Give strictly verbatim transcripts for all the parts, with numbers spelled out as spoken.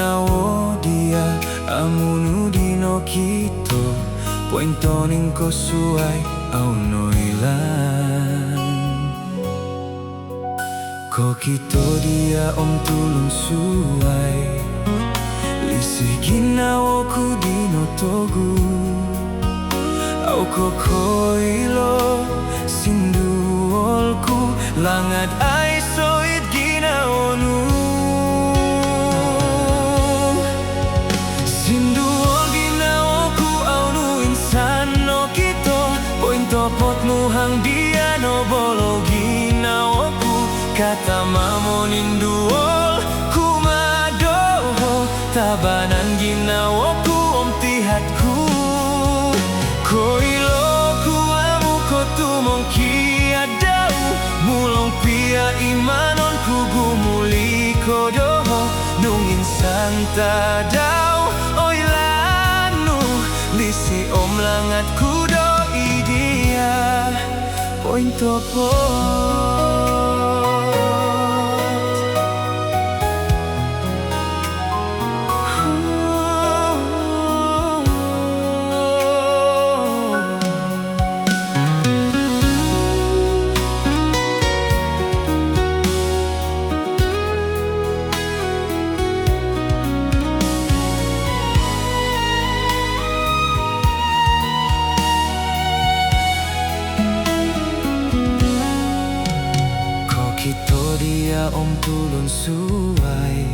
ginawo diya', amu nu di nokito, pointoning ko suwai au noilaan. Kokito diya' om tulun suwai, lisi ginawo ku di notogu. Au ko koilo sinduol ku, langat aiso id ginawo nu. Sinduol ginawo ku au nu insan nokito, pointopot muhang diya' no bolo ginawo ku, katama moninduol ku ma doho, tabanan ginawo ku om tihat ku. Koilo ku amu ko tumongkiad dau, mulong pia imanon ku gumuli ko doho, nung insan tadau oilaan nu, lisi om langat ku do i diya', pointopot. Kokito diya' om tulun suwai,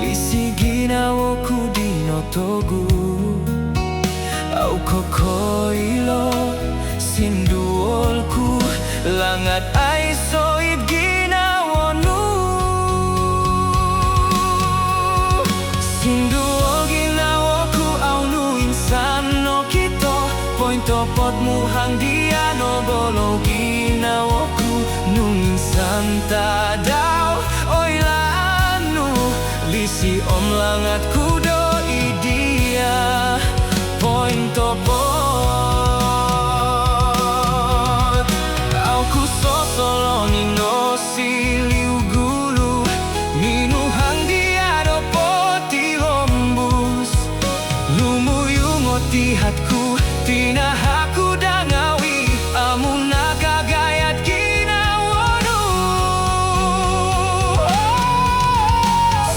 lisi ginawo ku di notogu. Au ko koilo sinduol ku, langat aiso id ginawo nu. Sinduol ginawo ku au nu insan nokito, pointopot muhang diya' no bolo ginawo ku, nung insan tadau oilaan nu, lisi om langat ku do i diya', pointopot. Au ku sosolon i nosiliu gulu, minuhang diya' do potilombus. Lumuyung o tihat ku, tinaha' ku do ngawi', amu nakagayat ginawo nu.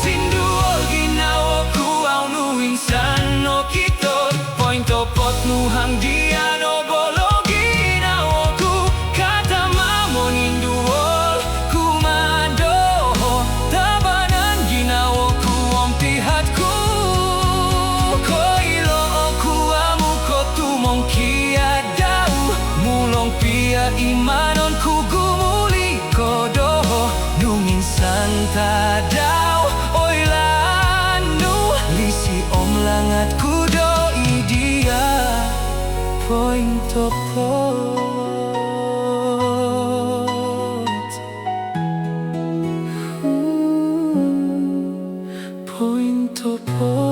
Sinduol ginawo ku au nu insan nokito, pointopot muhang diya' no bolo ginawo ku, katama moninduol ku ma doho, tabanan ginawo ku om tihat ku. Koilo oku amu ko tumongkiad dau, mulong pia imanon ku gumuli ko doho, nung insan tadau oilaan nu, lisi om langat ku do i diya', pointopot. Pointopot.